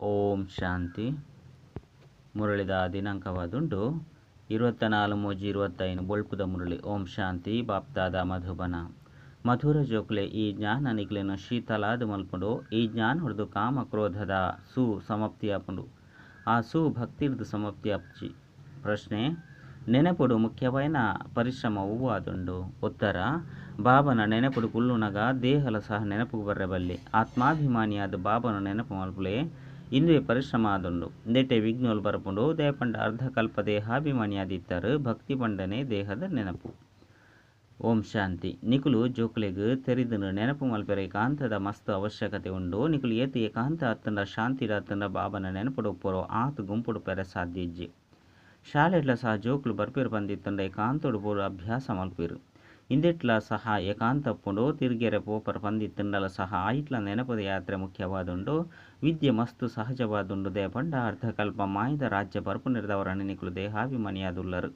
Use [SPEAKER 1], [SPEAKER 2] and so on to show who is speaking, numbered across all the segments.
[SPEAKER 1] ಓಂ ಶಾಂತಿ. ಮುರಳಿದ ದಿನಾಂಕವಾದುಂಡು 24/3/25 ಬೊಳ್ಪುದ ಮುರಳಿ. ಓಂ ಶಾಂತಿ. ಬಾಪ್ದಾದ ಮಧುಬನ. ಮಧುರ ಜೋಕ್ಲೆ ಈ ಜ್ಞಾನ ನಿಕ್ಲೆನ ಶೀತಲಾದ ಮಲ್ಪುಂಡು. ಈ ಜ್ಞಾನ ಹೊಡೆದು ಕಾಮ ಕ್ರೋಧದ ಸು ಸಮಾಪ್ತಿಯಾಪುಂಡು. ಆ ಸು ಭಕ್ತಿರ್ದು ಸಮಾಪ್ತಿಯಾಪುಜಿ. ಪ್ರಶ್ನೆ: ನೆನಪುಡು ಮುಖ್ಯವಾಯಿನ ಪರಿಶ್ರಮ ಆದುಂಡು? ಉತ್ತರ: ಬಾಬನ ನೆನಪುಡು ಕುಲ್ಲುನಗ ದೇಹಲ ಸಹ ನೆನಪು ಬರ್ರೆ ಬಲ್ಲಿ. ಆತ್ಮಾಭಿಮಾನಿಯಾದ ಬಾಬನ ನೆನಪು ಮಲ್ಪುಲೆ. ಇಂದುವೆ ಪರಿಶ್ರಮ ಆದುಂಡು. ಇಂದೆಟೆ ವಿಘ್ನೋಲು ಬರಪುಂಡು. ದಯಪಂಡ ಅರ್ಧಕಲ್ಪ ದೇಹಾಭಿಮಾನಿಯಾದಿತ್ತಾರೆ. ಭಕ್ತಿ ಪಂಡನೆ ದೇಹದ ನೆನಪು. ಓಂ ಶಾಂತಿ. ನಿಕುಲು ಜೋಕ್ಲೆಗ್ ತೆರಿದುಂಡು ನೆನಪು ಮಲ್ಪೆರೆ ಏಕಾಂತದ ಮಸ್ತ್ ಅವಶ್ಯಕತೆ ಉಂಡು. ನಿಕುಲು ಏತ್ ಏಕಾಂತ ಅತ್ತಂಡ ಶಾಂತಿ ಅತ್ತಂಡ ಬಾಬನ ನೆನಪುಡು ಉಪ್ಪುರೋ ಆತ್ ಗುಂಪುಡು ಪೆರೆ ಸಾಧ್ಯ ಇಜ್ಜಿ. ಶಾಲೆಡ್ಲ ಸಹ ಜೋಕ್ಲು ಬರ್ಪೇರು ಪಂದಿತ್ತಂಡ ಏಕಾಂತೋಡು ಪೋಡು ಅಭ್ಯಾಸ ಮಲ್ಪೇರು. ಇಂದೆಟ್ಲ ಸಹ ಏಕಾಂತ ಉಪ್ಪುಂಡು. ತಿರ್ಗೆರೆ ಪೋಪರ್ ಪಂದಿತ್ತಂಡಲ ಸಹ ಆಯಿಟ್ಲ ನೆನಪುದ ಯಾತ್ರೆ ಮುಖ್ಯವಾದುಂಡು. ವಿದ್ಯೆ ಮಸ್ತ್ ಸಹಜವಾದುಂಡು. ದಯಪಂಡ ಅರ್ಧಕಲ್ಪ ಮಾಯದ ರಾಜ್ಯ ಬರ್ಪುನಿರ್ದವರನೆ ನಿಕುಲು ದೇಹಾಭಿಮಾನಿಯಾದುಲ್ಲರು.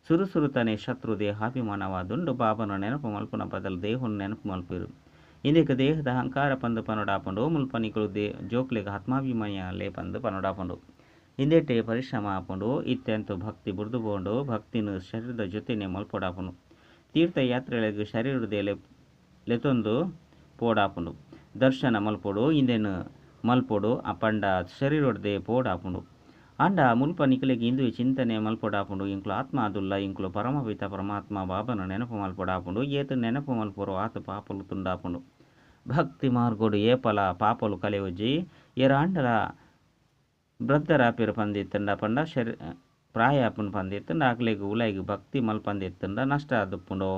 [SPEAKER 1] ಸುರು ಸುರುತನೆ ಶತ್ರು ದೇಹಾಭಿಮಾನವಾದುಂಡು. ಬಾಬನ ನೆನಪು ಮಲ್ಪುನ ಬದಲು ದೇಹವನ್ನು ನೆನಪು ಮಲ್ಪೇರು. ಇಂದೆಕ್ ದೇಹದ ಅಹಂಕಾರ ಪಂದು ಪನೊಡಾಪುಂಡು. ಮುಲ್ಪ ನಿಕುಲು ಜೋಕ್ಲೆಗ್ ಆತ್ಮಾಭಿಮಾನಿಯಾಲೆ ಪಂದು ಪನೊಡಾಪುಂಡು. ಇಂದೆಟೆ ಪರಿಶ್ರಮ ಆಪುಂಡು. ಇತ್ಯಂತ ಭಕ್ತಿ ಬುರ್ದು ಪೋಂಡು. ಭಕ್ತಿನ ಶರೀರದ ಜೊತೆನೆ ಮಲ್ಪೊಡಾಪುಂಡು. ತೀರ್ಥಯಾತ್ರೆಗಳಿಗೆ ಶರೀರದ ಲೆತೊಂದು ಪೋಡಾಪುಂಡು. ದರ್ಶನ ಮಲ್ಪೊಡು. ಇಂದೆನ್ ಮಲ್ಪೊಡು ಪಂಡ ಶರೀರೊಡ್ದೆ ಪೋಡಾಪುಂಡು. ಆಂಡ ಮುಲ್ಪ ನಿಕಲೆಗ್ ಇಂದುವೆ ಚಿಂತನೆ ಮಲ್ಪೊಡಾಪುಂಡು. ಇಂಕ್ಲು ಆತ್ಮ ಆದುಲ್ಲ. ಇಂಕ್ಲು ಪರಮಪಿತ ಪರಮಾತ್ಮ ಬಾಬನ ನೆನಪು ಮಲ್ಪೊಡಾಪುಂಡು. ಏತ್ ನೆನಪು ಮಲ್ಪೊರು ಆತ್ ಪಾಪಲು ತುಂಡಾಪುಂಡು. ಭಕ್ತಿ ಮಾರ್ಗೋಡು ಏಪಲ ಪಾಪಲು ಕಲೆಯುಜಿ. ಏರಾಂಡಲ ವೃದ್ಧರಾಪೇರು ಪಂದಿತ್ತಂಡ ಪಂಡ ಶರೀ ಪ್ರಾಯಾಪುನ್ ಪಂದಿತ್ತಂಡ ಅಕ್ಲೆಗ್ ಉಲೈಗ್ ಭಕ್ತಿ ಮಲ್ಪಂದಿತ್ತಂಡ ನಷ್ಟ ಆದುಪ್ಪುಂಡು.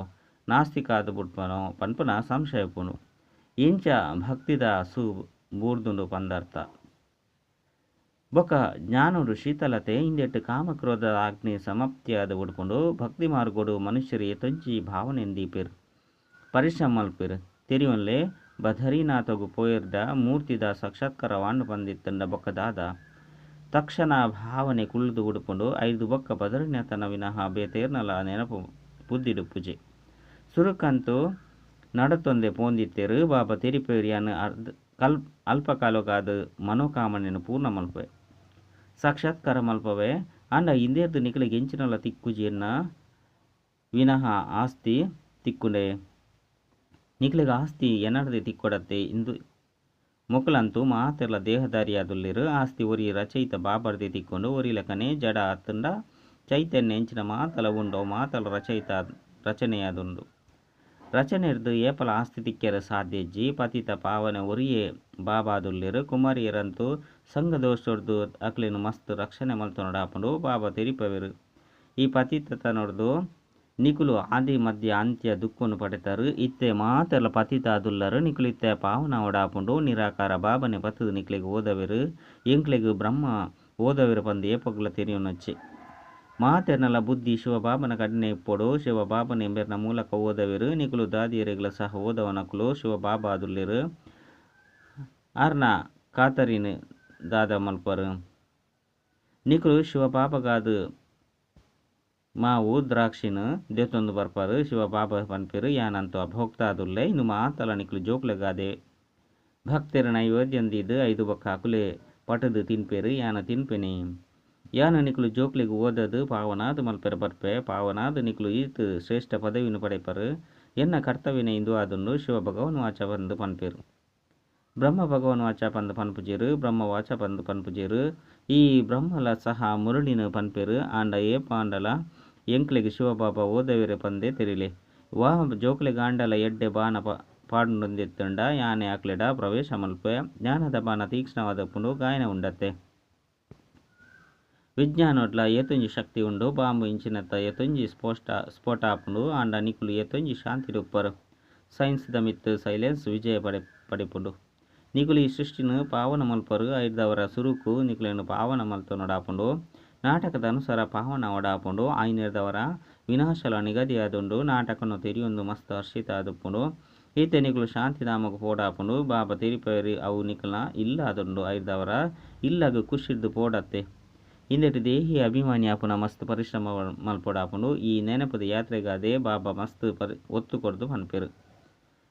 [SPEAKER 1] ನಾಸ್ತಿಕ ಆದು ಬುಡ್ಪನೋ ಪನ್ಪುನ ಸಂಶಯ ಉಪ್ಪುಂಡು. ಇಂಚ ಭಕ್ತಿದ ಸು ಬೂರ್ದುಂಡು ಪಂದರ್ಥ. ಬೊಕ ಜ್ಞಾನೋಡು ಶೀತಲತೆ ಇಂದೆಟ್ ಕಾಮಕ್ರೋಧ ಅಗ್ನಿ ಸಮಾಪ್ತಿಯಾದ ಉಡ್ಪುಂಡು. ಭಕ್ತಿ ಮಾರ್ಗೋಡು ಮನುಷ್ಯರು ಏತೊಂಜಿ ಭಾವನೆ ದೀಪೆರ್ ಪರಿಶ್ರಮ ಮಲ್ಪೆರ್. ತೆರಿಯೊನ್ಲೆ ಬದರಿನಾಥಗು ಪೋಯೆರ್ಡ ಮೂರ್ತಿದ ಸಾಕ್ಷಾತ್ಕಾರ ವಾಂಡು ಪಂದಿತ್ತಂಡ ಬೊಕ್ಕ ದಾದ ತಕ್ಷಣ ಭಾವನೆ ಕುಳ್ಳುದು ಉಡುಪುಂಡು. ಐದು ಬೊಕ್ಕ ಬದರಿನಾಥನ ವಿನಃ ಬೇತೇರ್ನಲ ನೆನಪು ಬುದ್ಧಿಡುಪ್ಪುಜಿ. ಸುರುಕಂತು ನಡತೊಂದೆ ಪೋಂದಿತ್ತೆರು. ಬಾಬಾ ತೆರಿಪೇರಿಯಾನ್ ಅರ್ಧ ಅಲ್ಪಕಾಲಗಾದ ಮನೋಕಾಮನೆಯನ್ನು ಪೂರ್ಣ ಮಲ್ಪೆ ಸಾಕ್ಷಾತ್ಕಾರ ಮಲ್ಪವೆ. ಆಂಡ ಇಂದೇರ್ದು ನಿಕಲೆಗ್ ಎಂಚಿನಲ ತಿಕ್ಕುಜಿ ಎನ್ನ ವಿನಃ ಆಸ್ತಿ ತಿಕ್ಕುಂಡೆ. ನಿಕಲೆಗ್ ಆಸ್ತಿ ಎನರ್ದೆ ತಿಕ್ಕೊಡತ್ತೆ. ಇಂದು ಮೊಕಲಂತೂ ಮಾತೆರ್ಲ ದೇಹದಾರಿಯಾದುಲ್ಲೆರ್. ಆಸ್ತಿ ಒರಿ ರಚಯಿತ ಬಾಬರ್ದೆ ತಿಕ್ಕೊಂಡು. ಒರಿ ಲೆಕ್ಕನೆ ಜಡ ಅತ್ತಂಡ ಚೈತನ್ಯ ಎಂಚಿನ ಮಾತಲ ಉಂಡು ಮಾತಲ ರಚಯಿತ ರಚನೆಯಾದುಂಡು. ರಚನೆರ್ದು ಏಪಲ ಆಸ್ತಿ ತಿಕ್ಕೆರೆ ಸಾಧ್ಯ ಇಜ್ಜಿ. ಪತಿತ ಪಾವನೆ ಒರಿಯೇ ಬಾಬಾದುಲ್ಲೆರ್. ಕುಮಾರಿಯರಂತೂ ಸಂಘದೋಷೊಡ್ದು ಅಕ್ಲೆನ್ ಮಸ್ತ್ ರಕ್ಷಣೆ ಮಲ್ತೊನೊಡಾಪುಂಡು. ಬಾಬಾ ತೆರಿಪವೆರು ಈ ಪತಿತತನೊಡ್ದು ನಿಕುಲು ಆದಿ ಮಧ್ಯ ಅಂತ್ಯ ದುಃಖನು ಪಡೆತಾರು. ಇತ್ತೆ ಮಾತೆರ್ಲ ಪತಿತ ಆದುಲ್ಲರು. ನಿಕುಲು ಇತ್ತೆ ಪಾವನ ಓಡಾಪುಂಡು. ನಿರಾಕಾರ ಬಾಬನೆ ಬತ್ತದು ನಿಕ್ಲೆಗ್ ಓದವೆರು. ಎಂಕ್ಲೆಗ್ ಬ್ರಹ್ಮ ಓದವೆರು ಪಂದು ಏಪಗ್ಲ ತೆರಿಯೊನೊಚ್ಚಿ. ಮಾತೆರ್ನಲ ಬುದ್ಧಿ ಶಿವಬಾಬನ ಕಡಿನೆ ಇಪ್ಪೊಡು. ಶಿವಬಾಬನ ಎಂಬೆರ್ನ ಮೂಲಕ ಓದವೆರು. ನಿಕುಲು ದಾದಿಯೆರೆಗ್ಲ ಸಹ ಓದವನಕುಲು ಶಿವಬಾಬಾ ಆದುಲ್ಲೆರು. ಆರ್ನ ಖಾತರಿನ್ ದಾದ ಮಲ್ಪರು. ನಿಕುಲು ಶಿವಬಾಬಗಾದ ಮಾವು ದ್ರಾಕ್ಷಿನ ದೆತೊಂದು ಬರ್ಪಾರು. ಶಿವಬಾಬಾ ಪನ್ಪೆರು ಯಾನಂತು ಅಭೋಕ್ತ ಆದುಲ್ಲೆ. ಇನ್ನು ಮಾತಲ ನಿಕುಲು ಜೋಕ್ಲೆಗಾದೆ. ಭಕ್ತೆರ್ ನೈವೇದ್ಯಂದೀದ್ ಐದು ಬೊಕ್ಕ ಅಕುಲೆ ಪಟದು ತಿನ್ಪೆರು. ಯಾನ ತಿನ್ಪೆನೆ. ಯಾನ ನಿಕುಲು ಜೋಕ್ಲೆಗ್ ಓದದು ಪಾವನಾದ್ ಮಲ್ಪೆರೆ ಬರ್ಪೆ. ಪಾವನಾದ್ ನಿಕುಲು ಈತ್ ಶ್ರೇಷ್ಠ ಪದವಿನ ಪಡೆಪರು. ಎನ್ನ ಕರ್ತವ್ಯನೇ ಇಂದು ಆದುಂಡು. ಶಿವ ಭಗವಾನ್ ವಾಚ ಪಂದು ಪನ್ಪೆರು. ಬ್ರಹ್ಮ ಭಗವಾನ್ ವಾಚ ಪಂದು ಪನ್ಪುಜೆರು. ಬ್ರಹ್ಮ ವಾಚ ಪಂದು ಪನ್ಪುಜೆರು. ಈ ಬ್ರಹ್ಮಲ ಸಹ ಮುರಳಿನ ಪನ್ಪೆರು. ಆಂಡ ಏಪಾಂಡಲ ಎಂಕ್ಲೆಗ್ ಶಿವಬಾಬಾ ಓದವೆರೆ ಪಂದೇ ತೆರಿಲೆ. ವಾ ಜೋಕ್ಲೆಗಾಂಡಲ ಎಡ್ಡೆ ಬಾಣ ಪಾಡುಂಡಿತ್ತಂಡ ಯಾನೆ ಅಕ್ಲೆಡ ಪ್ರವೇಶ ಮಲ್ಪೆ. ಜ್ಞಾನದ ಬಾಣ ತೀಕ್ಷ್ಣವಾದಪ್ಪುಂಡು. ಗಾಯನ ಉಂಡತ್ತೆ. ವಿಜ್ಞಾನೊಡ್ಲ ಏತೊಂಜಿ ಶಕ್ತಿ ಉಂಡು. ಬಾಂಬು ಇಂಚಿನತ್ತ ಏತೊಂಜಿ ಸ್ಫೋಟ ಆಪುಂಡು. ಆಂಡ ನಿಕುಲು ಏತೊಂಜಿ ಶಾಂತಿಡ್ ಉಪ್ಪರು. ಸೈನ್ಸ್ ದ ಮಿತ್ತ್ ಸೈಲೆನ್ಸ್ ವಿಜಯ ಪಡೆಪುಂಡು. ನಿಕುಲು ಈ ಸೃಷ್ಟಿನ ಪಾವನ ಮಲ್ಪರು. ಐರ್ದವರ ಸುರುಕು ನಿಕುಲೆನ್ ಪಾವನ ಮಲ್ತೊನೊಡಾಪುಂಡು. ನಾಟಕದ ಅನುಸಾರ ಪಾವನ ಓಡಾಪುಂಡು. ಐನೆರ್ದವರ ವಿನಾಶಲ ನಿಗದಿಯಾದುಂಡು. ನಾಟಕನು ತೆರಿಯೊಂದು ಮಸ್ತ್ ಹರ್ಷಿತ ಆದುಪ್ಪುಂಡು. ಈತೆ ನಿಕುಲು ಶಾಂತಿಧಾಮಗ್ ಪೋಡಾಪುಂಡು. ಬಾಬಾ ತೆರಿಪೇರಿ ಅವು ನಿಕುಲ್ನ ಇಲ್ಲಾದುಂಡು. ಐರ್ದವರ ಇಲ್ಲಗ್ ಖುಷಿರ್ದು ಪೋಡತ್ತೆ. ಇಂದೆಟ್ ದೇಹಿ ಅಭಿಮಾನಿ ಆಪುನ ಮಸ್ತ್ ಪರಿಶ್ರಮ ಮಲ್ಪೊಡಾಪುಂಡು. ಈ ನೆನಪುದ ಯಾತ್ರೆಗಾದೆ ಬಾಬಾ ಮಸ್ತ್ ಒತ್ತು ಕೊರ್ದು ಪನ್ಪೆರು.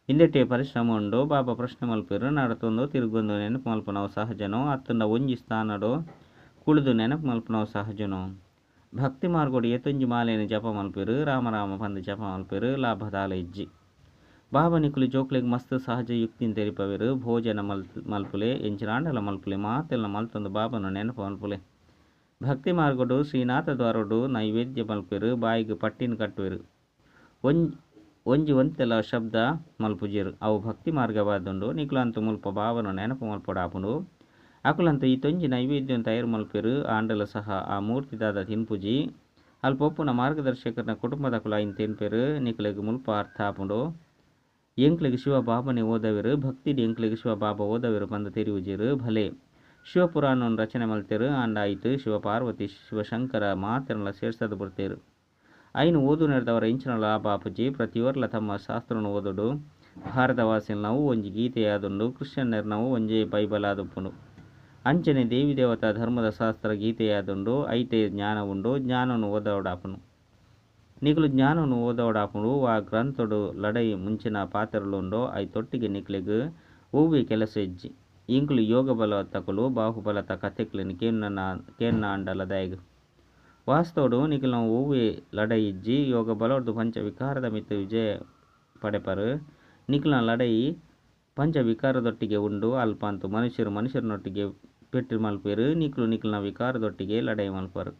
[SPEAKER 1] ಇಂದೆಟೇ ಪರಿಶ್ರಮ ಉಂಡು. ಬಾಬಾ ಪ್ರಶ್ನೆ ಮಲ್ಪುವೆರ್, ನಡತೊಂದು ತಿರುಗೊಂದು ನೆನಪು ಮಲ್ಪುನವು ಸಹಜನೋ ಅತ್ತಂಡ ಒಂಜಿ ಸ್ಥಾನಡ್ ಕುಳ್ಳುದು ನೆನಪು ಮಲ್ಪುನವು ಸಹಜನೋ? ಭಕ್ತಿ ಮಾರ್ಗೊಡು ಏತೊಂಜಿ ಮಾಲೆನ್ ಜಪ ಮಲ್ಪುವೆರ್, ರಾಮ ರಾಮ ಪಂದ್ ಜಪ ಮಲ್ಪುವೆರ್, ಲಾಭ ದಾಲ ಇಜ್ಜಿ. ಬಾಬಾ ನಿಕುಲು ಜೋಕ್ಲೆಗ್ ಮಸ್ತ್ ಸಹಜ ಯುಕ್ತಿನ್ ತೆರಿಪಾವೆರ್. ಭೋಜನ ಮಲ್ಪುಲೆ, ಎಂಚಿನಾಂಡಲ ಮಲ್ಪುಲೆ, ಮಾತೆಲ್ನ ಮಲ್ತೊಂದು ಬಾಬಾನ ನೆನಪು ಮಲ್ಪುಲೆ. ಭಕ್ತಿ ಮಾರ್ಗೊಡು ಶ್ರೀನಾಥ ದ್ವಾರೊಡು ನೈವೇದ್ಯ ಮಲ್ಪುವೆರ್, ಬಾಯಿಗ್ ಪಟ್ಟಿನ್ ಕಟ್ಟುವೆರ್. ಒಂಜಿ ಒಂತೆಲ ಶಬ್ದ ಮಲ್ಪುಜೆರ್. ಅವು ಭಕ್ತಿ ಮಾರ್ಗವಾದುಂಡು. ನಿಕುಲಂತೂ ಮುಲ್ಪ ಬಾಬಾನ ನೆನಪು ಮಲ್ಪೊಡಾಪುಂಡು. ಅಕುಲಂತೂ ಈತೊಂಜಿ ನೈವೇದ್ಯನ್ ತಯಾರು ಮಲ್ಪುವೆರ್. ಆಂಡಲ ಸಹ ಆ ಮೂರ್ತಿ ದಾದ ತಿನ್ಪುಜಿ. ಅಲ್ಪ ಉಪ್ಪುನ ಮಾರ್ಗದರ್ಶಕರ್ನ ಕುಟುಂಬದಕುಲು ಐನ್ ತಿನ್ಪೆರ್. ನಿಕುಲೆಗ್ ಮುಲ್ಪ ಅರ್ಥ ಆಪುಂಡು. ಎಂಕ್ಲೆಗ್ ಶಿವ ಬಾಬಾನೆ ಓದವೆರ್. ಭಕ್ತಿಡ್ ಎಂಕ್ಲೆಗ್ ಶಿವ ಬಾಬಾ ಓದವೆರ್ ಪಂದ್ ತೆರಿಯುಜೆರ್. ಭಲೆ ಶಿವಪುರಾಣನ್ ರಚನೆ ಮಲ್ತೆರ್. ಆಂಡ ಐಟ್ ಶಿವ ಪಾರ್ವತಿ ಶಿವಶಂಕರ ಮಾತೆರ್ನಲ ಸೇರ್ಸದ್ ಬುಡ್ತೆರ್. ಐನ್ ಓದುನೆರ್ದವರ ಎಂಚಿನ ಲಾಭ ಆಪುಜಿ. ಪ್ರತಿಯೊರ್ಲ ತಮ್ಮ ಶಾಸ್ತ್ರನ್ ಓದೊಡು. ಭಾರತವಾಸಿಲ್ನವು ಒಂಜಿ ಗೀತೆಯಾದುಂಡು. ಕ್ರಿಶ್ಚಿಯನ್ನೆರ್ನವು ಒಂಜೇ ಬೈಬಲ್ ಆದುಪ್ಪುಂಡು. ಅಂಚನೆ ದೇವಿ ದೇವತಾ ಧರ್ಮದ ಶಾಸ್ತ್ರ ಗೀತೆಯಾದುಂಡು. ಐಟೇ ಜ್ಞಾನ ಉಂಡು. ಜ್ಞಾನನ್ ಓದವಡಾಪುಂಡು. ನಿಕುಲು ಜ್ಞಾನನ್ ಓದವಡಾಪುಂಡು. ವಾ ಗ್ರಂಥಡ್ ಲಡೈ ಮುಂಚಿನ ಪಾತೆರಲು ಉಂಡೋ ಐತೊಟ್ಟಿಗೆ ನಿಕ್ಲೆಗ್ ಒವ್ವೆ ಕೆಲಸ ಇಜ್ಜಿ. ಎಂಕುಲು ಯೋಗ ಬಲತಕುಲು ಬಾಹುಬಲತ ಕಥೆಕ್ಲೆನ್ ಕೇನ್ನಾಂಡಲ ದಾಯೆಗ್? ವಾಸ್ತವಡ್ ನಿಕಲ್ನ ಒವ್ವೆ ಲಡಾಯಿ ಇಜ್ಜಿ. ಯೋಗ ಬಲೊರ್ದು ಪಂಚ ವಿಕಾರದ ಮಿತ್ತ್ ವಿಜಯ ಪಡೆಪರ್. ನಿಕಲ್ನ ಲಡಾಯಿ ಪಂಚ ವಿಕಾರದೊಟ್ಟಿಗೆ ಉಂಡು. ಅಲ್ಪ ಅಂತೂ ಮನುಷ್ಯರು ಮನುಷ್ಯರನೊಟ್ಟಿಗೆ ಪೆಟ್ಟ್ ಮಲ್ಪುವೆರ್. ನಿಕುಲು ನಿಕಲ್ನ ವಿಕಾರದೊಟ್ಟಿಗೆ ಲಡಾಯಿ ಮಲ್ಪರ್.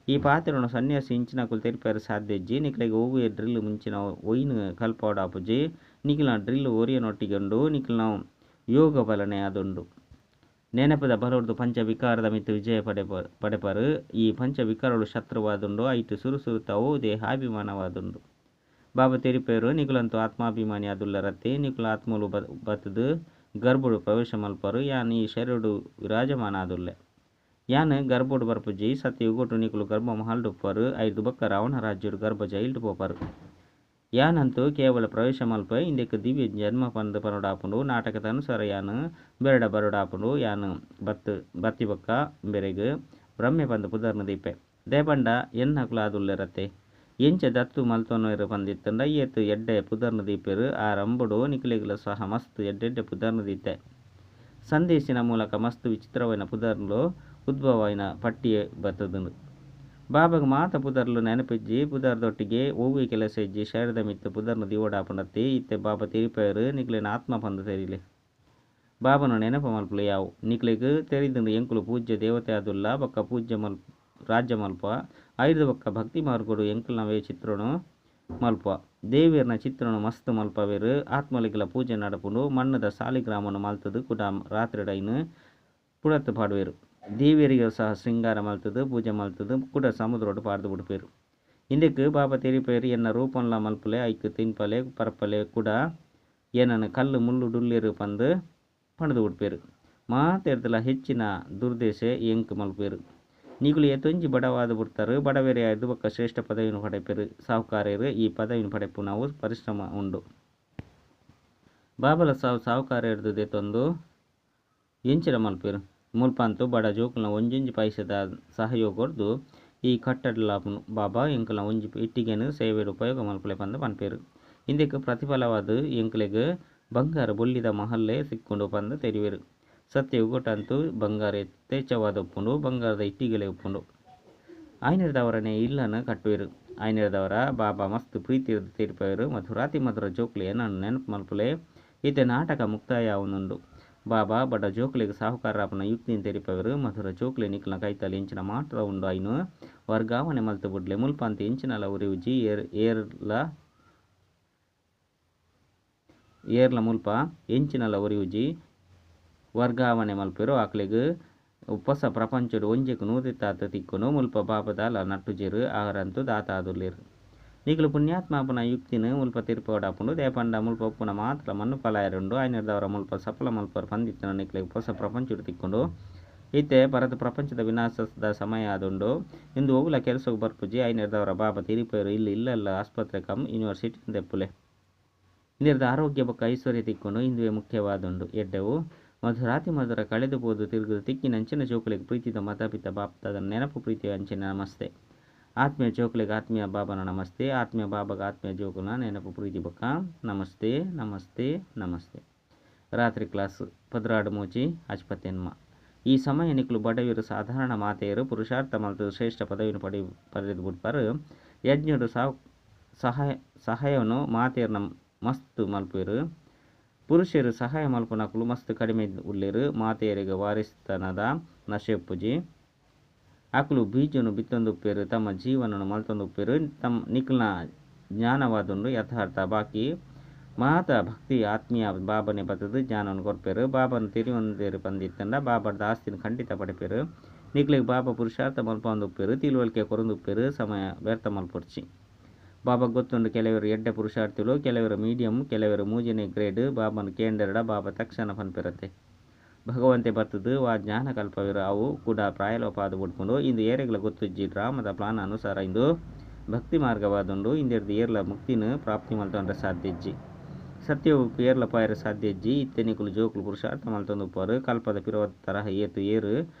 [SPEAKER 1] ಈ ಪಾತೆರೊನು ಸನ್ಯಾಸಿ ಇಂಚಿನಕುಲು ತೆರಿಪಾಯೆರೆ ಸಾಧ್ಯ ಇಜ್ಜಿ. ನಿಕ್ಲೆಗ್ ಒವ್ವೆ ಡ್ರಿಲ್ ಮುಂಚಿನ ಒಯ್ನ್ ಕಲ್ಪಾವೊಡಾಪುಜಿ. ನಿಕಲ್ನ ಡ್ರಿಲ್ ಒರಿಯನೊಟ್ಟಿಗೆ ಉಂಡು. ನಿಕಲ್ನ ಯೋಗ ಬಲನೆ ಆದುಂಡು. ನೆನಪುದ ಬಲೊರ್ದು ಪಂಚ ವಿಕಾರದ ಮಿತ್ತ್ ವಿಜಯ ಪಡೆಪರ್. ಈ ಪಂಚ ವಿಕಾರಗಳು ಶತ್ರುವಾದುಂಡು. ಐಟ್ ಸುರು ಸುರುತವು ದೇಹಾಭಿಮಾನವಾದುಂಡು. ಬಾಬಾ ತೆರಿಪೇರು, ನಿಕುಲಂತೂ ಆತ್ಮಾಭಿಮಾನಿ ಆದುಲ್ಲರತ್ತೆ. ನಿಕುಲು ಆತ್ಮಲು ಬತ್ತುದು ಗರ್ಭಡ್ ಪ್ರವೇಶ ಮಲ್ಪರು. ಯಾನ್ ಈ ಶರೀರಡ್ ವಿರಾಜಮಾನ ಆದುಲ್ಲೆ. ಯಾನ್ ಗರ್ಭಡ್ ಬರ್ಪುಜಿ. ಸತ್ಯಯುಗೊಟು ನಿಕುಲು ಗರ್ಭ ಮಹಲ್ಡ್ ಉಪ್ಪರು. ಐರ್ದ್ ಬೊಕ್ಕ ರಾವಣ ರಾಜ್ಯಡ್ ಗರ್ಭ ಜೈಲ್ಡ್ ಪೋಪರು. ಯಾನಂತೂ ಕೇವಲ ಪ್ರವೇಶ ಮಲ್ಪೆ. ಇಂದೆಕ್ ದಿವ್ಯ ಜನ್ಮ ಪಂದ್ ಪನೊಡಾಪುಂಡು. ನಾಟಕದ ಅನುಸಾರ ಯಾನ್ ಬೆರಡ ಬರೊಡಾಪುಂಡು. ಯಾನ್ ಬತ್ತಿ ಬೊಕ್ಕ ಬೆರೆಗ್ ಬ್ರಹ್ಮೆ ಪಂದ್ ಪುದರ್ನ ದೀಪೆ. ದಾಯೆ ಎನ್ನಕುಲು ಆದುಲ್ಲೆರತ್ತೆ. ಎಂಚ ದತ್ತು ಮಲ್ತೊನ್ವೆರ್ ಪಂದಿತ್ತಂಡ ಏತ್ ಎಡ್ಡೆ ಪುದರ್ನ ದೀಪೆರ್. ಆ ರಂಬುಡು ನಿಕುಲೆಗ್ಲ ಸಹ ಮಸ್ತ್ ಎಡ್ಡೆಡ್ಡೆ ಪುದರ್ನ ದೀತೆ. ಸಂದೇಶಿನ ಮೂಲಕ ಮಸ್ತ್ ವಿಚಿತ್ರವಾಯಿನ ಪುದರ್ಲು ಉದ್ಭವವಾಯಿನ ಪಟ್ಟಿಯೇ ಬತ್ತುದುಂಡು. ಬಾಬಾಗ್ ಮಾತ ಪುದರ್ಲು ನೆನಪಿಜ್ಜಿ. ಪುದರ್ದೊಟ್ಟಿಗೆ ಒವ್ವೆ ಕೆಲಸ ಇಜ್ಜಿ. ಶರೀರದ ಮಿತ್ತ್ ಪುದರ್ನ ದೀವೊಡಾಪುಂಡತ್ತೆ. ಇತ್ತೆ ಬಾಬಾ ತೆರಿಪಾಯೆರ್ ನಿಕ್ಲೆನ ಆತ್ಮ ಪಂದ್ ತೆರಿಲೆ. ಬಾಬಾನ ನೆನಪು ಮಲ್ಪುಲೆ ಯಾವು. ನಿಕ್ಲೆಗ್ ತೆರಿದುಂಡು ಎಂಕುಲು ಪೂಜ್ಯ ದೇವತೆ ಆದುಲ್ಲ ಬೊಕ್ಕ ಪೂಜ್ಯ ರಾಜ್ಯ ಮಲ್ಪ. ಐರ್ದ್ ಬೊಕ್ಕ ಭಕ್ತಿ ಮಾರ್ಗೊಡು ಎಂಕಲ್ನವೇ ಚಿತ್ರನು ಮಲ್ಪ. ದೇವೆರ್ನ ಚಿತ್ರನು ಮಸ್ತ್ ಮಲ್ಪವೆರ್. ಆತ್ಮಲಿಗೆಲ ಪೂಜೆ ನಡಪುಂಡು. ಮಣ್ಣುದ ಸಾಲಿಗ್ರಾಮನ್ ಮಲ್ತುದು ಕುಡ ರಾತ್ರೆಡ್ ಐನ್ ಪುಡತ್ ಪಾಡುವೆರ್. ದೇವೆರಿಗೆ ಸಹ ಶೃಂಗಾರ ಮಲ್ತುದು ಪೂಜೆ ಮಲ್ತುದು ಕುಡ ಸಮುದ್ರಡ್ ಪಾಡ್ದು ಬುಡ್ಪೆರ್. ಇಂದೆಕ್ ಬಾಬಾ ತೆರಿಪೇರ್ ಎನ್ನ ರೂಪನ್ಲ ಮಲ್ಪುಲೆ ಐಕ್ ತಿನ್ಪಲೆ ಪರ್ಪಲೆ ಕುಡ ಏನನ್ ಕಲ್ಲು ಮುಳ್ಳು ಡುಲ್ಲೆರ್ ಪಂದ್ ಪಂಡ್ದು ಬುಡ್ಪೆರ್. ಮಾತೆರ್ದಲ ಹೆಚ್ಚಿನ ದುರ್ದೇಶೆ ಎಂಕ್ ಮಲ್ಪುವೆರ್. ನಿಕುಲು ಏತೊಂಜಿ ಬಡವಾದ್ ಬುಡ್ತರ್. ಬಡವೆರೆ ಐರ್ದ್ ಬೊಕ್ಕ ಶ್ರೇಷ್ಠ ಪದವಿನ್ ಪಡೆಪೆರ್. ಸಾಹುಕಾರೆರ್ ಈ ಪದವಿನ್ ಪಡೆಪುನವು ಪರಿಶ್ರಮ ಉಂಡು. ಬಾಬಲ ಸಾಹುಕಾರೆರ್ದ್ ದೆತೊಂದು ಎಂಚಿನ ಮಲ್ಪುವೆರ್. ಮುಲ್ಪ ಅಂತೂ ಬಡ ಜೋಕುಲ್ನ ಒಂಜೊಂಜಿ ಪೈಸೆದ ಸಹಯೋಗರ್ದ್ ಈ ಕಟ್ಟಡಲ ಆಪುಂಡು. ಬಾಬಾ ಎಂಕಲ್ನ ಒಂಜಿ ಇಟ್ಟಿಗೆನ್ ಸೇವೆಡ್ ಉಪಯೋಗ ಮಲ್ಪುಲೆ ಪಂದ್ ಪನ್ಪೆರ್. ಇಂದೆಕ್ ಪ್ರತಿಫಲವಾದ್ ಎಂಕ್ಲೆಗ್ ಬಂಗಾರ ಬೊಳ್ಳಿದ ಮಹಲ್ಲೇ ತಿಕ್ಕುಂಡು ಪಂದ್ ತೆರಿವೆರ್. ಸತ್ಯಯುಗೊಟಂತೂ ಬಂಗಾರ ಯಥೇಚ್ಛವಾದ್ ಉಪ್ಪುಂಡು. ಬಂಗಾರದ ಇಟ್ಟಿಗೆಲೇ ಉಪ್ಪುಂಡು. ಆಯಿನೆಡ್ದಾವರನೆ ಇಲ್ಲನ್ ಕಟ್ಟುವೆರ್. ಆಯಿನೆಡ್ದಾವರ ಬಾಬಾ ಮಸ್ತ್ ಪ್ರೀತಿರ್ದ್ ತೆರಿಪಾವೆರ್. ಮಧುರಾತಿ ಮಧುರ ಜೋಕುಲು ಎನನ್ ನೆನಪು ಮಲ್ಪುಲೆ. ಇತ್ತೆ ನಾಟಕ ಮುಕ್ತಾಯ ಆವೊಂದುಂಡು. ಬಾಬಾ ಬಡ ಜೋಕುಲೆಗ್ ಸಾಹುಕಾರರಾಪುನ ಯುಕ್ತಿನ್ ತೆರಿಪಾವೆರ್. ಮಧುರ ಜೋಕುಲೆ ನಿಕಲ್ನ ಕೈತಲ್ ಎಂಚಿನ ಮಾತ್ರ ಉಂಡು ಐನ್ ವರ್ಗಾವಣೆ ಮಲ್ತ್ ಬುಡ್ಲೆ. ಮುಲ್ಪ ಅಂತು ಎಂಚಿನಲ ಉರಿಯುಜಿ. ಏರ್ಲ ಮುಲ್ಪ ಎಂಚಿನಲ ಒರಿಯುಜಿ. ವರ್ಗಾವಣೆ ಮಲ್ಪುವೆರ್ ಅಕ್ಲೆಗ್ ಪೊಸ ಪ್ರಪಂಚಡ್ ಒಂಜೆಕ್ ನೂದೆತ್ತಾತ್ ತಿಕ್ಕುಂಡು. ಮುಲ್ಪ ಬಾಬಾ ದಾಲ ನಟ್ಟುಜೆರ್. ಆರಂತೂ ದಾತ ಆದುಲ್ಲೆರ್. ನಿಕುಲು ಪುಣ್ಯಾತ್ಮ ಆಪುನ ಯುಕ್ತಿನ್ ಮುಲ್ಪ ತೆರಿಪಾವೊಡಾಪುಂಡು. ದಾಯೆ ಪಂಡ ಮುಲ್ಪ ಉಪ್ಪುನ ಮಾತ್ರ ಮಣ್ಣು ಪಾಲಾಯೆರೆ ಉಂಡು. ಆಯಿನೆಡ್ದಾವರ ಮುಲ್ಪ ಸಫಲ ಮಲ್ಪುವರ್ ಪಂದಿತ್ತಿನ ನಿಕ್ಲೆಗ್ ಪೊಸ ಪ್ರಪಂಚಡ್ ತಿಕ್ಕುಂಡು. ಇತ್ತೆ ಭರತ ಪ್ರಪಂಚದ ವಿನಾಶದ ಸಮಯ ಆದುಂಡು. ಇಂದು ಒವ್ಲ ಕೆಲಸಗ್ ಬರ್ಪುಜಿ. ಆಯಿನೆಡ್ದಾವರ ಬಾಬಾ ತೆರಿಪಾವೆರ್ ಇಲ್ಲಿ ಇಲ್ಲಲ್ಲ ಆಸ್ಪತ್ರೆ ಕಮ್ ಯೂನಿವರ್ಸಿಟಿ ದೆಪ್ಪುಲೆ. ಇಂದೆರ್ದ್ ಆರೋಗ್ಯ ಬೊಕ್ಕ ಐಶ್ವರ್ಯ ತಿಕ್ಕುಂಡು. ಇಂದುವೆ ಮುಖ್ಯವಾದುಂಡು. ಎಡ್ಡೆವು ಮಧುರಾತಿ ಮಧುರ ಕಳೆದು ಪೋದು ತಿರುಗುದು ತಿಕ್ಕಿನಂಚಿನ ಜೋಕುಲೆಗ್ ಪ್ರೀತಿದ ಮಾತಾಪಿತ ಬಾಪ್ದಾದನ ನೆನಪು ಪ್ರೀತಿ ಅಂಚಿನ ನಮಸ್ತೆ. ಆತ್ಮೀಯ ಜೋಕುಲೆಗ್ ಆತ್ಮೀಯ ಬಾಬನ ನಮಸ್ತೆ. ಆತ್ಮೀಯ ಬಾಬಗ ಆತ್ಮೀಯ ಜೋಕುಲ ನೆನಪು ಪ್ರೀತಿ ಬೊಕ್ಕ ನಮಸ್ತೆ ನಮಸ್ತೆ ನಮಸ್ತೆ. ರಾತ್ರಿ ಕ್ಲಾಸ್ 12 3 ಅಜ್ಪತೆನ್ಮ. ಈ ಸಮಯ ನಿಕ್ಲು ಬಡವಿರು ಸಾಧಾರಣ ಮಾತೆಯರು ಪುರುಷಾರ್ಥ ಮಲ್ತು ಶ್ರೇಷ್ಠ ಪದವಿನ ಪಡೆದು ಬಿಡ್ಪಾರು. ಯಜ್ಞಡು ಸಹಾಯವನ್ನು ಮಾತೆಯರ್ನ ಮಸ್ತ್ ಮಲ್ಪೇರು. ಪುರುಷರು ಸಹಾಯ ಮಲ್ಪನಕುಲು ಮಸ್ತ್ ಕಡಿಮೆ ಉಲ್ಲೇರು. ಮಾತೆಯರಿಗೆ ವಾರಿಸ್ತನದ ನಶೆಪ್ಪುಜಿ. ಅಕುಲು ಬೀಜನು ಬಿತ್ತೊಂದುಪ್ಪೇರು, ತಮ್ಮ ಜೀವನನು ಮಲ್ತೊಂದುಪ್ಪೇರು. ತಮ್ಮ ನಿಕ್ಲ್ನ ಜ್ಞಾನವಾದುಂಡು ಯಥಾರ್ಥ. ಬಾಕಿ ಮಾತ ಭಕ್ತಿ ಆತ್ಮೀಯ ಬಾಬನೆ ಬತ್ತದು ಜ್ಞಾನವನ್ನು ಕೊರ್ಪೇರು. ಬಾಬನ ತೆರಿಯೊಂದೇರು ಪಂದಿತ್ತಂಡ ಬಾಬರ್ದ ಆಸ್ತಿನ ಖಂಡಿತ ಪಡೆಪೇರು. ನಿಕ್ಲೆಗ್ ಬಾಬಾ ಪುರುಷಾರ್ಥ ಮಲ್ಪೊಂದುಪ್ಪೇರು, ತಿಳುವಳಿಕೆ ಕೊರೊಂದುಪ್ಪೇರು. ಸಮಯ ವ್ಯರ್ಥ ಮಲ್ಪೊರ್ಚಿ. ಬಾಬಾ ಗೊತ್ತುಂಡು ಕೆಲವರು ಎಡ್ಡೆ ಪುರುಷಾರ್ಥಿಗಳು, ಕೆಲವರು ಮೀಡಿಯಂ, ಕೆಲವರು ಮೂಜನೇ ಗ್ರೇಡ್. ಬಾಬನ ಕೇಂದ್ರಡ ಬಾಬಾ ತಕ್ಷಣ ಪನ್ಪಿರತ್ತೆ. ಭಗವಂತೆ ಬತ್ತದು ವಾ ಜ್ಞಾನ ಕಲ್ಪವಿರು ಅವು ಕೂಡ ಪ್ರಾಯಲೋಪಾದ ಬಿಡ್ಕೊಂಡು ಇಂದು ಏರೆಗ್ಲ ಗೊತ್ತುಜ್ಜಿ. ಡ್ರಾಮದ ಪ್ಲಾನ್ ಅನುಸಾರ ಇಂದು ಭಕ್ತಿ ಮಾರ್ಗವಾದುಂಡು. ಇಂದೆರ್ದು ಏರ್ಲ ಮುಕ್ತಿನ ಪ್ರಾಪ್ತಿ ಮಲ್ತೊಂಡ್ರೆ ಸಾಧ್ಯ ಇಜ್ಜಿ. ಸತ್ಯವು ಏರ್ಲ ಪಾಯರ ಸಾಧ್ಯ ಇಜ್ಜಿ. ಇತ್ತೆನಿಕುಲು ಜೋಕುಲು ಪುರುಷಾರ್ಥ ಮಲ್ತೊಂದುಪ್ಪರು. ಕಲ್ಪದ ಪಿರವ ತರಹ ಏತು ಏರು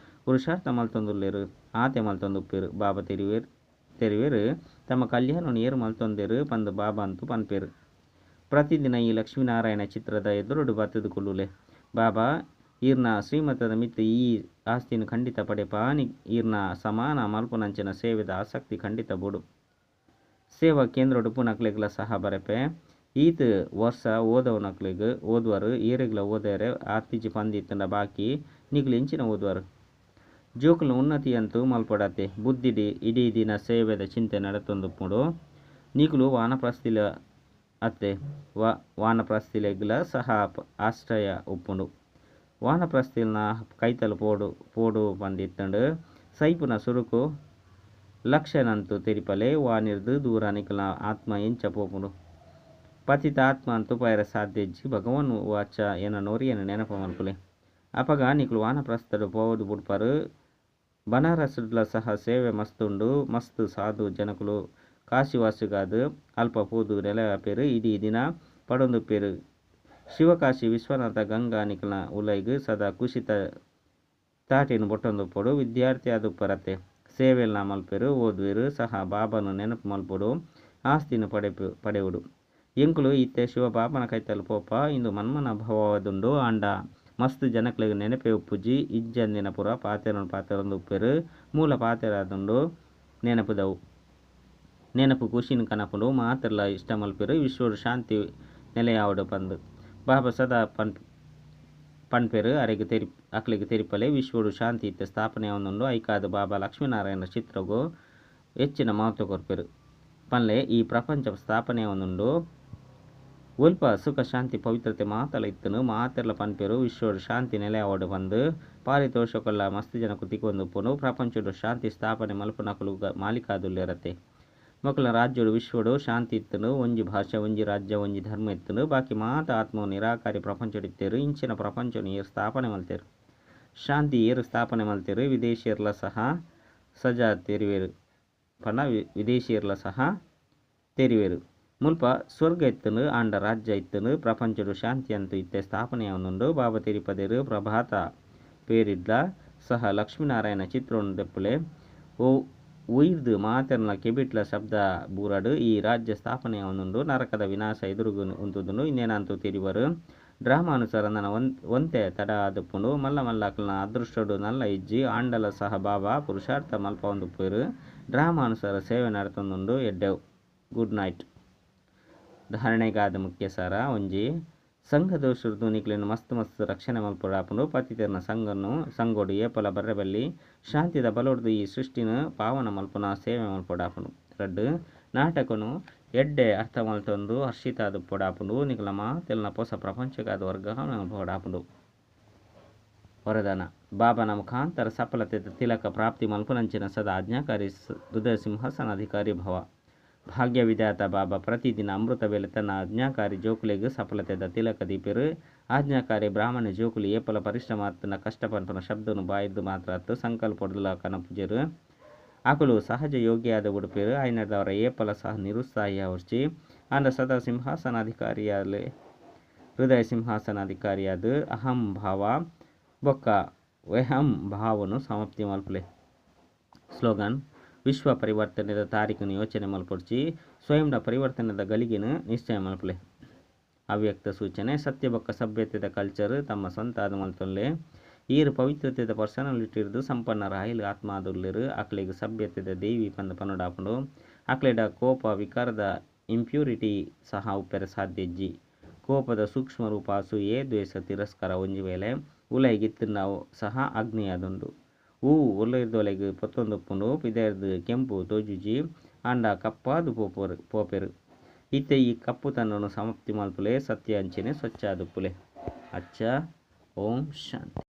[SPEAKER 1] ಪುರುಷಾರ್ಥ ಮಲ್ತೊಂದುಲ್ಲೇರು, ಆತೆ ಮಲ್ತೊಂದುಪ್ಪೇರು. ಬಾಬಾ ತೆರಿವೇರು ತಮ್ಮ ಕಲ್ಯಾಣವನ್ನು ಏರು ಮಲ್ತೊಂದೇರು ಪಂದು ಬಾಬಾ ಅಂತೂ ಪನ್ಪೇರು. ಪ್ರತಿದಿನ ಈ ಲಕ್ಷ್ಮೀನಾರಾಯಣ ಚಿತ್ರದ ಎದುರುಡು ಬತ್ತದು ಕುಲ್ಲುಲೆ. ಬಾಬಾ ಈರ್ನ ಶ್ರೀಮತದ ಮಿತ್ತು ಈ ಆಸ್ತಿನ ಖಂಡಿತ ಪಡೆಪಾನಿ. ಈರ್ನ ಸಮಾನ ಮಲ್ಪುನಂಚಿನ ಸೇವೆದ ಆಸಕ್ತಿ ಖಂಡಿತ ಬೋಡು. ಸೇವಾ ಕೇಂದ್ರಡು ಪುನಕ್ಲೆಗ್ಲ ಸಹ ಬರೆಪೆ. ಈತ್ ವರ್ಷ ಓದವನಕ್ಲೆಗ್ ಓದುವರು ಏರೆಗ್ಲ ಓದರೆ ಆತಿಜಿ ಪಂದಿತ್ತಂಡ ಬಾಕಿ ನಿಕ್ಲು ಇಂಚಿನ ಓದುವರು. ಜೋಕುಲ ಉನ್ನತಿ ಅಂತೂ ಮಲ್ಪಡತೆ. ಬುದ್ಧಿಡಿ ಇಡೀ ದಿನ ಸೇವೆದ ಚಿಂತೆ ನಡತೊಂದುಪ್ಪುಂಡು. ನಿಕ್ಲು ವಾನಪ್ರಸ್ಥಿಲ ಅತ್ತೆ ವಾನಪ್ರಸ್ಥಿಲೆಗ್ಲ ಸಹ ಆಶ್ರಯ ಉಪ್ಪುಂಡು. ವಾನಪ್ರಸ್ಥಿಲ್ನ ಕೈತಲು ಪೋಡು ಪೋಡು ಪಂದಿತ್ತಂಡು ಸೈಪುನ ಸುರುಕು ಲಕ್ಷಣಂತು ತೆರಿಪಲೆ. ವಾನಿರ್ದು ದೂರ ನಿಕ್ಲ ಆತ್ಮ ಎಂಚ ಪೋಪುಂಡು. ಪತಿತ ಆತ್ಮ ಅಂತೂ ಪಯರ ಸಾಧ್ಯ ಇಜ್ಜಿ. ಭಗವಾನ್ ವಾಚ ಎನ ನೋರಿಯನ ನೆನಪ ಮಲ್ಪುಲೆ. ಅಪಗ ನಿಕ್ಲು ವಾನಪ್ರಸ್ಥಡು ಪೋದು ಬುಡ್ಪಾರು. ಬನಾರಸ್ಡ್ಲ ಸಹ ಸೇವೆ ಮಸ್ತ್ ಉಂಡು. ಮಸ್ತ್ ಸಾಧು ಜನಕುಲು ಕಾಶಿವಾಸಿಗಾದು ಅಲ್ಪ ಪೋದು ನೆಲೆ ಇಡೀ ದಿನ ಪಡೊಂದುಪ್ಪೇರು. ಶಿವಕಾಶಿ ವಿಶ್ವನಾಥ ಗಂಗಾ ನಿಕ್ಲ್ನ ಉಲೈಗ್ ಸದಾ ಕುಶಿತ ತಾಟಿನ ಬೊಟ್ಟೊಂದುಪ್ಪೊಡು. ವಿದ್ಯಾರ್ಥಿ ಆದುಪ್ಪರತೆ ಸೇವೆಲ್ನ ಮಲ್ಪೇರು, ಓದುವೆರು ಸಹ ಬಾಬಾನು ನೆನಪು ಮಲ್ಪೊಡು. ಆಸ್ತಿನ ಪಡೆವುಡು. ಎಂಕುಲು ಇತ್ತೆ ಶಿವಬಾಬನ ಕೈತಲ್ ಪೋಪ. ಇಂದು ಮನ್ಮನ ಭವವಾದುಂಡು. ಆಂಡ ಮಸ್ತ್ ಜನಕ್ಲೆಗ್ ನೆನಪೇ ಉಪ್ಪುಜಿ. ಇಜ್ಜಂದಿನ ಪೂರ ಪಾತೆರನ್ನು ಪಾತೆರೊಂದು ಉಪ್ಪೇರು. ಮೂಲ ಪಾತೆರಾದುಂಡು ನೆನಪುದವು. ನೆನಪು ಖುಷಿನ ಕನಪುಂಡು. ಮಾತ್ರಲ ಇಷ್ಟ ಮಲ್ಪೇರು. ವಿಶ್ವಡು ಶಾಂತಿ ನೆಲೆಯಾವಡು ಪಂದು ಬಾಬಾ ಸದಾ ಪನ್ಪೇರು. ಅರೆಗ್ ಅಕ್ಲೆಗ್ ತೆರಿಪಲೆ. ವಿಶ್ವಡು ಶಾಂತಿ ಇತ್ತೆ ಸ್ಥಾಪನೆ ಆವೊಂದುಂಡು. ಐಕಾದ ಬಾಬಾ ಲಕ್ಷ್ಮೀನಾರಾಯಣ ಚಿತ್ರಗು ಹೆಚ್ಚಿನ ಮಹತ್ವ ಕೊರ್ಪೇರು. ಪನ್ಲೆ ಈ ಪ್ರಪಂಚ ಸ್ಥಾಪನೆ ಆವೊಂದುಂಡು. ಒಲ್ಪ ಸುಖ ಶಾಂತಿ ಪವಿತ್ರತೆ ಮಾತಲ ಇತ್ತನು. ಮಾತೆರ್ಲ ಪನ್ಪೇರು ವಿಶ್ವಡು ಶಾಂತಿ ನೆಲೆ ಆವಡು ಪಂದು. ಪಾರಿತೋಷಕಲ್ಲ ಮಸ್ತ್ ಜನಕು ತಿಕ್ಕೊಂದುಪ್ಪುಂಡು. ಪ್ರಪಂಚಡು ಶಾಂತಿ ಸ್ಥಾಪನೆ ಮಲ್ಪುನಕುಲು ಮಾಲಿಕಾದುಲ್ಲೇರತೆ. ಮೊಕಲ ರಾಜ್ಯಡು ವಿಶ್ವಡು ಶಾಂತಿ ಇತ್ತನು. ಒಂಜಿ ಭಾಷೆ, ಒಂಜಿ ರಾಜ್ಯ, ಒಂಜಿ ಧರ್ಮ ಇತ್ತನು. ಬಾಕಿ ಮಾತ ಆತ್ಮ ನಿರಾಕಾರಿ ಪ್ರಪಂಚಡು ಇತ್ತೇರು. ಇಂಚಿನ ಪ್ರಪಂಚನು ಏರು ಸ್ಥಾಪನೆ ಮಲ್ತೇರು. ಶಾಂತಿ ಏರು ಸ್ಥಾಪನೆ ಮಲ್ತೇರು. ವಿದೇಶಿಯರ್ಲ ಸಹ ಸಜಾ ತೆರಿವೇರು. ಪಂಡ ವಿದೇಶಿಯರ್ಲ ಸಹ ತೆರಿವೇರು. ಮುಲ್ಪ ಸ್ವರ್ಗ ಇತ್ತನು, ಆಂಡ ರಾಜ್ಯ ಇತ್ತನು. ಪ್ರಪಂಚಡು ಶಾಂತಿ ಅಂತೂ ಇತ್ತೆ ಸ್ಥಾಪನೆ ಆವೊಂದುಂಡು. ಬಾಬಾ ತೆರಿಪದೇರು ಪ್ರಭಾತ ಪೇರಿಡ್ಲ ಸಹ ಲಕ್ಷ್ಮೀನಾರಾಯಣ ಚಿತ್ರವನ್ನು ದೆಪ್ಪುಲೆ. ಓ ಉಯ್ದು ಮಾತೆರ್ನ ಕೆಬಿಟ್ಲ ಶಬ್ದ ಬೂರಡು. ಈ ರಾಜ್ಯ ಸ್ಥಾಪನೆ ಆವೊಂದುಂಡು. ನರಕದ ವಿನಾಶ ಎದುರುಗು ಉಂತುದುಂಡು. ಇನ್ನೇನಂತೂ ತೆರಿವರು. ಡ್ರಾಮಾನುಸಾರ ನನ್ನ ಒಂತೆ ತಡ ಆದುಪ್ಪುಂಡು. ಮಲ್ಲ ಮಲ್ಲ ಅಕ್ಲ್ನ ಅದೃಷ್ಟಡು ನಲ್ಲ ಇಜ್ಜಿ. ಆಂಡಲ ಸಹ ಬಾಬಾ ಪುರುಷಾರ್ಥ ಮಲ್ಪೊಂದುಪ್ಪೇರು. ಡ್ರಾಮಾನುಸಾರ ಸೇವೆ ನಡತೊಂದುಂಡು. ಎಡ್ಡೆವು. Good night. ಧಾರಣೆಗಾದ ಮುಖ್ಯ ಸಾರ. ಒಂಜಿ ಸಂಘ ದೋಷರ್ದು ನಿಕ್ಲೆನ್ ಮಸ್ತ್ ಮಸ್ತ್ ರಕ್ಷಣೆ ಮಲ್ಪೊಡಾಪುಂಡು. ಪತಿತೆರ್ನ ಸಂಘನು ಸಂಗೋಡು ಏಪಲ ಬರ್ರೆಬಲ್ಲಿ. ಶಾಂತಿದ ಬಲೊಡ್ದು ಈ ಸೃಷ್ಟಿನ ಪಾವನ ಮಲ್ಪುನ ಸೇವೆ ಮಲ್ಪೊಡಾಪುಂಡು. ರಡ್ಡು ನಾಟಕನು ಎಡ್ಡೆ ಅರ್ಥ ಮಲ್ತೊಂದು ಹರ್ಷಿತಾದುಪ್ಪೊಡಾಪುಂಡು. ನಿಕ್ಲ ಮಾತೆಲ್ನ ಪೊಸ ಪ್ರಪಂಚಗಾದ ವರ್ಗಾವಣೆ ಮಲ್ಪೊಡಾಪುಂಡು. ವರದಾನ ಬಾಬನ ಮುಖಾಂತರ ಸಫಲತೆ ತಿಲಕ ಪ್ರಾಪ್ತಿ ಮಲ್ಪುನಂಚಿನ ಸದಾ ಆಜ್ಞಾಕಾರಿ ಹೃದಯ ಸಿಂಹಾಸನಾಧಿಕಾರಿ ಭವ. ಭಾಗ್ಯ ವಿಧಾತ ಬಾಬಾ ಪ್ರತಿದಿನ ಅಮೃತ ವೇಳೆ ತನ್ನ ಆಜ್ಞಾಕಾರಿ ಜೋಕುಲೆಗ್ ಸಫಲತೆದ ತಿಲಕ ದೀಪೆರು. ಆಜ್ಞಾಕಾರಿ ಬ್ರಾಹ್ಮಣ ಜೋಕುಲು ಏಪಲ ಪರಿಶ್ರಮ ಅತ್ತನ ಕಷ್ಟ ಪನ್ಪುನ ಶಬ್ದನು ಬಾಯಿದ್ದು ಮಾತ್ರ ಅತ್ತು ಸಂಕಲ್ಪೊಡ್ದುಲ ಕನಪುಜೆರು. ಅಕುಲು ಸಹಜ ಯೋಗಿಯಾದ ಉಡುಪೇರು. ಆಯ್ನದವರ ಏಪಲ ಸಹ ನಿರುತ್ಸಾಹಿ ಅವರ್ಚಿ. ಆಂಡ ಸದಾ ಸಿಂಹಾಸನಾಧಿಕಾರಿಯಾಲೆ ಹೃದಯ ಸಿಂಹಾಸನಾಧಿಕಾರಿಯಾದ ಅಹಂ ಭಾವ ಬೊಕ್ಕ ವೆಹಂ ಭಾವನು ಸಮಾಪ್ತಿ ಮಲ್ಪುಲೆ. ಸ್ಲೋಗನ್: ವಿಶ್ವ ಪರಿವರ್ತನೆದ ತಾರೀಖುನು ಯೋಚನೆ ಮಲ್ಪೊಡ್ಚಿ. ಸ್ವಯಂನ ಪರಿವರ್ತನೆದ ಗಳಿಗೆನ್ ನಿಶ್ಚಯ ಮಲ್ಪುಲೆ. ಅವ್ಯಕ್ತ ಸೂಚನೆ, ಸತ್ಯ ಬೊಕ್ಕ ಸಭ್ಯತೆದ ಕಲ್ಚರ್ ತಮ್ಮ ಸ್ವಂತ ಆದ್ ಮಲ್ತೊನ್ಲೆ. ಈರ್ ಪವಿತ್ರತೆದ ಪರ್ಸನಾಲಿಟಿರ್ದ್ ಸಂಪನ್ನ ರಾಯಲ್ ಆತ್ಮ ಆದುಲ್ಲೆರ್. ಅಕ್ಲೆಗ್ ಸಭ್ಯತೆದ ದೇವಿ ಪಂದ್ ಪನೊಡಾಪುಂಡು. ಅಕ್ಲೆಡ ಕೋಪ ವಿಕಾರದ ಇಂಪ್ಯೂರಿಟಿ ಸಹ ಉಪ್ಪೆರೆ ಸಾಧ್ಯ ಇಜ್ಜಿ. ಕೋಪದ ಸೂಕ್ಷ್ಮ ರೂಪ ಅಸೂಯೆ, ದ್ವೇಷ, ತಿರಸ್ಕಾರ ಒಂಜಿ ವೇಳೆ ಉಲಯಿಗ್ ಇತ್ತ್ಂಡ ಅವು ಸಹ ಅಗ್ನಿಯಾದುಂಡು. ಹೂ ಉಲಯಿರ್ದ್ ಪೊತ್ತೊಂದು ಉಪ್ಪುಂಡು, ಪಿದಯಿರ್ದ್ ಕೆಂಪು ತೋಜುಜಿ ಆಂಡ ಕಪ್ಪಾದ್ ಪೋಪೆರ್ ಪೋಪೆರ್. ಇತ್ತೆ ಈ ಕಪ್ಪುತನೊನು ಸಮಾಪ್ತಿ ಮಲ್ಪುಲೆ, ಸತ್ಯ ಅಂಚನೆ ಸ್ವಚ್ಛ ಆದುಪ್ಪುಲೆ. ಅಚ್ಚ, ಓಂ ಶಾಂತಿ.